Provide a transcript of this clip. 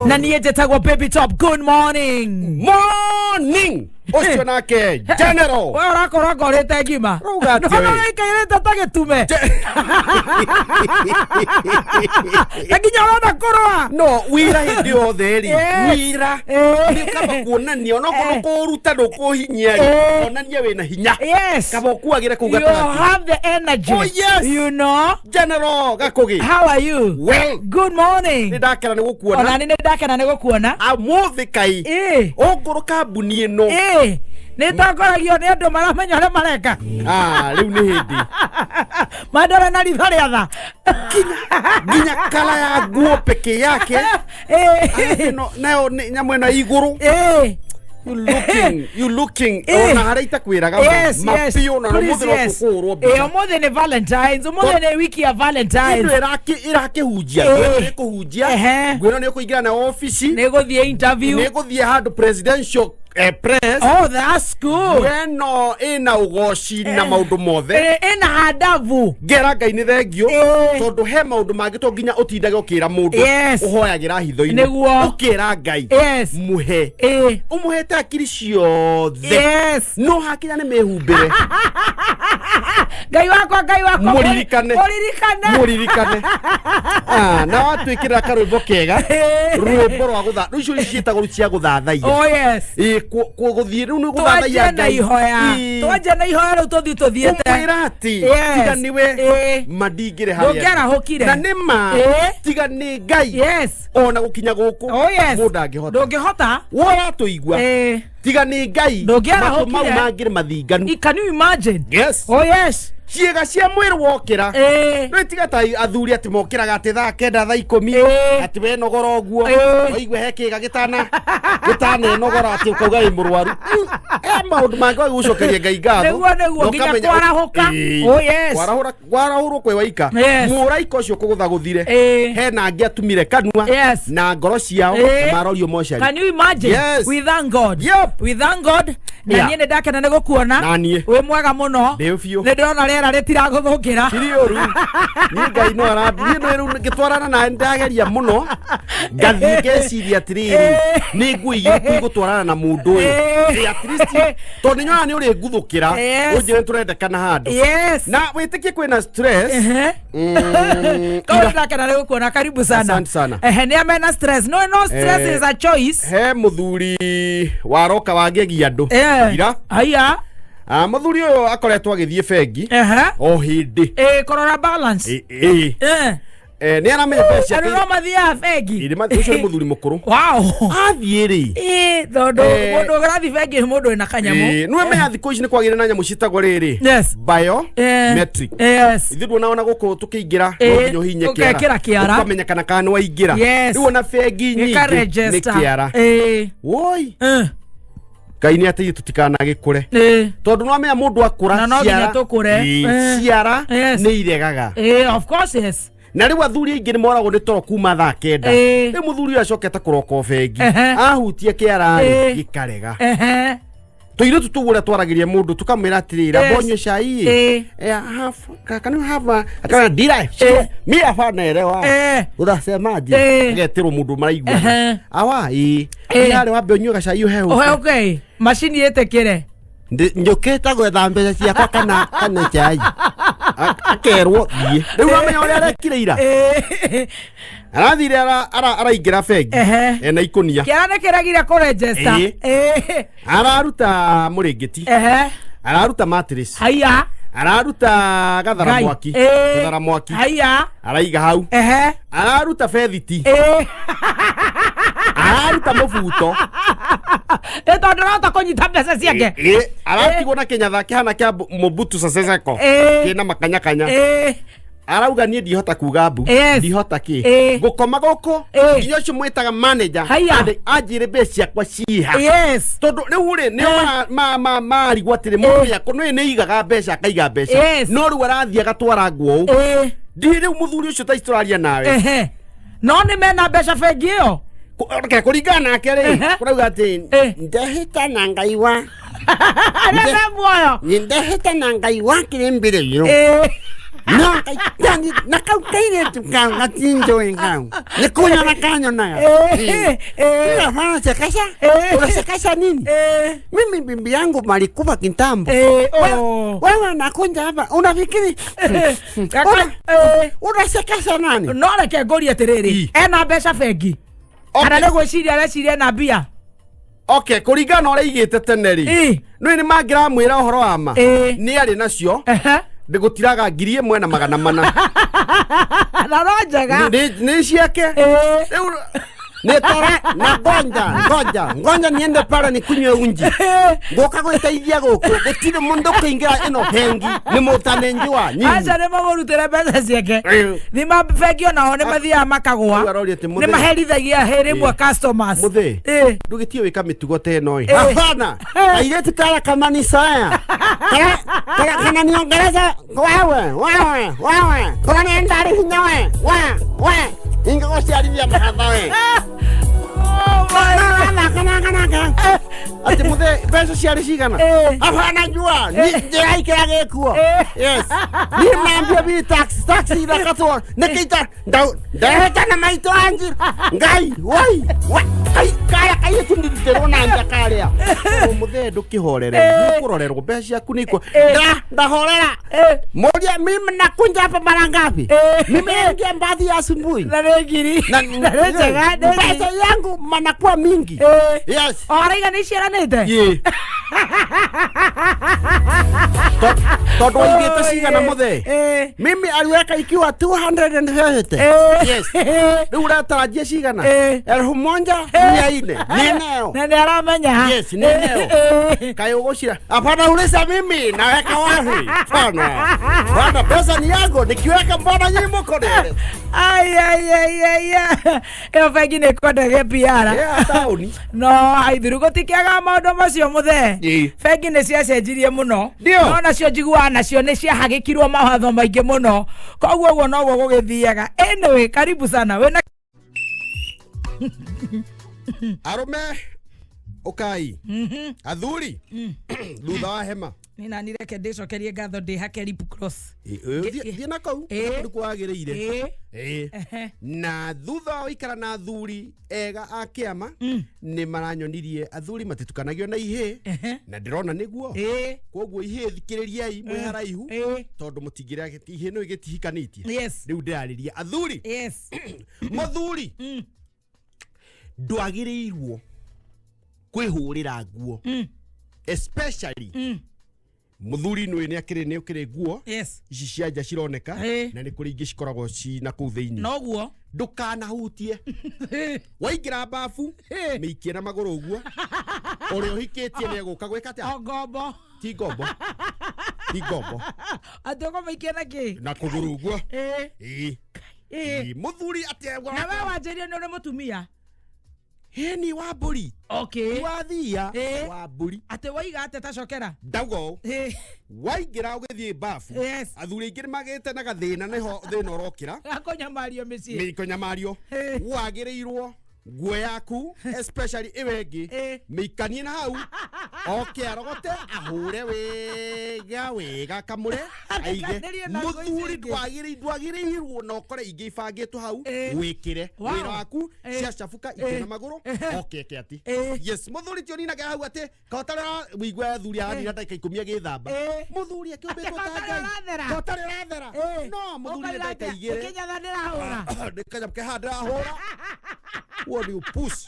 Na niĩ njĩtagwo Baby Top. Good morning. Morning, ũcio nake general. We ũrakorwo ngorĩte ngima. Rauga atĩa Nona we? wĩikairĩte ta gĩtume. Ta nginya ũrona kũrũa. No wira hĩndĩ yothe rĩ. Yes. Wira nĩ kaba kuonania onokorwo kũũruta ndũkũhinyia rĩ, onania wĩna hinya. Kaba ũkuagĩre kũu You gatagatĩ. have the energy. Oh, yes. You know. General Gakũgĩ. How are you? Well. Good morning. Nĩ ndakena nĩ gũkuona. Ona nĩ ndakena nĩ gũkuona. Amũthĩ kai ũngũrũ kambuni ĩno. Nĩ tongoragio nĩ andũ maramenya ũrĩa mareka. Ah, rĩu nĩ hĩndĩ. Mandore na ritho rĩa tha. Nginya kala ya nguo peke yake. Ĩno nayo nĩ nyamũ ĩno ya igũrũ. You looking ona harĩa itakwĩraga mabiũ na Please, ũmũthĩ no tũkũhũrwo mbica. Ũmũthĩ nĩ Valentines, ũmũthĩ nĩ wiki ya Valentines. Ĩno ĩrakĩhunjia, ngwĩra nĩ kũhunjia. Ngwĩra nĩ ũkũingĩra na obici. Nĩ gũthiĩ interview. Nĩ gũthiĩ handũ presidential press. Oh, that's good. Ĩno ĩna ũgoci na maũndũ mothe. Ĩna handabu. Ngera Ngai nĩ thengio tondũ he maũndũ mangĩ to nginya ũtindage ũkĩra mũndũ. Ũhoyagĩra hitho-inĩ. Ũkĩra Ngai. Mũhe. Ũmũhete akiri ciothe. No hakinya nĩ mĩhumbĩre. Ngai wakwa, Ngai wakwa. Mũririkane. Mũririkane. Mũririkane. Ah, na watwĩkĩrĩra karwĩmbo kega. Rwĩmbo rwa gũtha rĩu icio ciĩtagwo rĩu cia gũthathaiya. Oh yes. Ĩ gũthiĩ rĩu nĩ Twanjie gũthathaiya na Ngai. ihoya. Twanjie na ihoya rĩu tũthiĩ tũthiĩte. Ũmwĩra atĩ tiga nĩwe mandingĩre harĩa. Ndũngĩarahũkire. Na nĩ ma tiga nĩ Ngai. Ona gũkinya gũkũ mũndũ ndangĩhota. Ndũngĩhota. Woratũigua. Tiga nĩ Ngai. Ndũngĩarahũkire. Matũ mau mangĩrĩ mathinganu. Can you imagine? Yes. Oh yes. Ciĩga cia mwĩrĩ wokĩra. Rĩu tiga ta athuri atĩ mokĩraga atĩ thaa kenda thaa ikũmi atĩ wenogora ũguo waigue he kĩga gĩtana gĩtanenogora atĩ ũkauga wĩ mũrwaru. Rĩu, he maũndũ mangĩ wagĩgũcokeria Ngai ngatho. Nĩguo, nĩguo, Na nginya ũkamenya- kwarahũka. Oh, yes. Kwarahũrwo kwĩ waika. Mũraika ũcio kũgũthagũthire. Hena angĩ atumire kanua na ngoro ciao na marorio mocarĩ. Can you imagine? Yes. We thank God. Yep. We thank God. Na niĩ nĩ ndakena nĩ gũkuona. Na niĩ. Wĩ mwega mũno. Ndĩ biũ. Nĩ ndĩrona rĩera rĩtiragũthũkĩra. Tiri ũru. Niĩ Ngai no arambi. Niĩ no rĩu ngĩtwarana nawe nĩndageria mũno. Ngathiĩ ngeciria atĩrĩrĩ, nĩ nguo igĩrĩ igũtwarana na mũndũ ũyũ. At least, tondũ nĩ nyonaga nĩ ũrĩnguthũkĩra. Ũnjĩre tũrendekana handũ. Na wĩtĩkie kwĩna stress. Kau ndakena nĩ gũkuona, karibu sana. Asante sana. Nĩ amena stress. No, no stress is a choice. He mũthuri waroka wangegia andũ. Ira. Haya. Ah, mũthuri ũyũ akoretwo agĩthiĩ bengi. O hĩndĩ. Kũrora balance. Nĩ aramenya mbeca ciake. Andũ no mathiaga bengi. Ĩ, ũcio nĩ mũthuri mũkũrũ. Wow. Athiĩ rĩ. Tondũ mũndũ ũrathiĩ bengi nĩ mũndũ wĩna kanyamũ. Nĩ wamenya thikũ ici nĩ kwagĩire na nyamũ ciĩtagwo rĩrĩ. Bio metric. Ithuĩ nduona ona gũkũ tũkĩingĩra, no nginya ũhinye kĩara. Ũgekĩra kĩara. Ũkamenyekana kana nĩ waingĩra. Rĩu ona bengi nyingĩ Gĩka nĩ register. kĩara. Woi. Ngai nĩ ateithie tũtikanagĩkũre. Tondũ nĩ wamenya mũndũ akũra Na no nginya ciara- tũkũre. Ciara nĩ iregaga. Of course, yes. Na rĩu athuri aingĩ nĩ moragwo nĩ toro kuma thaa kenda. Rĩu mũthuri ũyũ acokete kũroka o bengi. Ahutia kĩara rĩ, gĩkarega. Tũirĩtu tũu ũrĩa twaragĩria mũndũ tũkamwĩra atĩrĩra, mbonyue cai ĩ. Can you have a, akana ndira, mi hapa naelewa. Unasemaje? Agetĩrwo mũndũ maraiguana. Awa, ĩ. Nĩ harĩ wambe ũnyue gacai ũhehũke. Ũhehũke. Macini ĩtĩkĩre. Njũkĩte gwetha mbeca ciakwa kana cai. Akerwo thiĩ. Rĩu wamenya ũrĩa arekire ira? Arathire araingĩra bengi. Ena ikũnia. Kĩara nĩ kĩregire kũregister. Araruta mũrĩngĩti. Araruta mattress. Haya. Araruta gathara Ngai. mwaki. Gathara mwaki. Haya. Araiga hau. Araruta bethiti. Araruta mũbuto. Ĩ, tondũ ndũrahota kũnyita mbeca ciake. Aratigwo na kĩnyatha kĩhana kĩa Mobutu Sese Seko. Kĩna makanyakanya. Arauga niĩ ndihota kuga mbu. Ndihota kĩ. Ngũkoma gũkũ. Nginya ũcio mwĩtaga manager. Haya. Anjĩre mbeca ciakwa ciha. Tondũ rĩu rĩ, nĩo marigwo atĩrĩ, mũndũ nĩ nĩ aigaga mbeca, akaiga mbeca. No rĩu arathiĩ agatwara nguo ũũ. Ndiĩ rĩu mũthuri ũcio ta ici tũraria nawe. No nĩ mena mbeca bengi ĩyo? Reke kũringana nake rĩ, kũrauga atĩ ndehĩta na Ngai wa Arĩa me muoyo. Ndehĩta na Ngai wa kĩrĩmbĩrĩrio. No na kau kairĩtu kau gatinjũĩ kau nĩ kũnyona kanyonaga. Unafanya chekesha, unachekesha nini? Mimi bibi yangu malikufa kitambo. Wewe nakunja hapa unafikiri unachekesha nani? No reke ngũrie atĩrĩrĩ, ena mbeca bengi kana nĩ gwĩciria areciria ena mbia? Okay, kũringana na ũrĩa aigĩte tene rĩ, nĩ nĩ mangĩramwĩra ũhoro wa ma nĩ arĩ nacio ndĩgũtiraga 1400. Na no njega nĩ ciake rĩu nĩ tara na ngonja ngonja niende pale nikunywe unji ngoka gwĩteithia gũkũ gũtirĩ mũndũ kũingĩra ĩno bengi nĩ mũtanenjua nyinyi. Aca nĩ mamũrutĩre mbeca ciake thima bengi onao nĩ mathiaga makagũa nĩ maherithagia rĩmwe customers. Mũthĩ ndũgĩtige wĩka mĩtugo ta ĩno ĩ. Hapana, airĩtu kara kamanisaya kana niongereza wewe wewe wewe kana nenda hinya we we we ingĩgũciarithia mahatha we. Ati muthe mbeca ciarĩ cigana? Hapana jua ndĩraikĩra gĩkuo. Yes, niĩ mambia bi taxi taxi irakatwo nĩkĩita ndeheta na maitũ anji ngai woi kaya kairĩtu ndirutĩrwo na nja karĩa. Mũthee ndũkĩhorere nĩũkũrorerwo mbeca ciaku nĩikuo. Ndahorera moja mimi nakunja hapa mara ngapi? Mimi naingia mbathi ya asubuhi na nĩ ngiri na nĩ njega pesa yangu manakuwa mingi. Yes. Oraiga nĩ ciaranĩte? Tondũ waigĩte cigana mũthee? Mimi aliweka ikiwa 250. Yes. Rĩu ũratarajia cigana? 1400. Nĩ Na nĩ aramenya. Yes, nĩ neo. Kaĩ ũgũcira? Hapana, uliza mimi naweka wapi? Hapana. Bwana, pesa ni yangu nikiweka mbona nyinyi mko nere? Ai ai ai ai. Ĩyo bengi nĩ ĩkwendage PR. Yeah, taũni. No aithiru gũtikĩaga maũndũ macio mũthee. Bengi nĩ ciacenjirie mũno. No nacio njiguaga nacio nĩ ciahagĩkirwo mawatho maingĩ mũno. Koguo ũguo noguo gũgĩthiaga. Anyway, karibu sana. Wĩna Arũme ũkai. Athuri thutha wa hema. Nĩ nani reke ndĩcokerie ngatho ndĩhake lip gloss. Thiĩ na kau kũndũ kwagĩrĩire. Na thutha wa gũikara na athuri ega a kĩama nĩ maranyonirie athuri matitukanagio na ihĩ na ndĩrona nĩguo. Koguo ihĩ thikĩrĩriai mwĩ haraihu tondũ mũtingĩrĩa ihĩ no igĩtihikanĩtie. Rĩu ndĩrarĩria athuri. Mũthuri ndwagĩrĩirwo kwĩhũrĩra nguo especially muthuri nĩ nĩ akĩrĩ nĩ ũkĩrĩ nguo ici cia nja cironeka na nĩ kũrĩ ingĩ cikoragwo ci na kũu thĩinĩ. Noguo ndũkanahutie waingĩra bafu mĩikie na magũrũ ũguo ũrĩa ũhikĩtie nĩ egũka gwĩka atĩa? Ngombo ti ngombo ti ngombo atĩ ũkũmĩikia na kĩ? Na kũgũrũ ũguo. Mũthuri atĩ na we wanjĩrie nĩ ũrĩ mũtumia. Heni wa mbũri. Okay. Wa thia wa mbũri. Atĩ waiga atĩ tacokera? Ndauga ũũ. Waingĩra ũgĩthiĩ bafu. Athuri aingĩ nĩmagĩte na gathĩna nĩho thĩna ũrokĩra. Gakũnyamario mĩciĩ. Mĩkũnyamario. Wagĩrĩirwo nguo yaku especially ĩwe ĩngĩ mĩikanie na hau oke arogote ahũre wega wega kamũre aige. Mũthuri ndwagĩrĩirwo na ũkore ingĩ ibangĩtwo hau wĩkĩre wĩra waku ciacabuka ikĩ na magũrũ oke eke atĩ. Yes, mũthuri ti ũninage hau atĩ kaũtarĩ wĩigua athuri aranina ndagĩka 10 agĩthamba. Mũthuri akĩũmbĩtwo ta Ngai kaũtarĩ ũrathera. No mũthuri nĩ ndagĩka 2 nĩ kanyamũ ke haha ndĩrahũra. Huo ni upusi.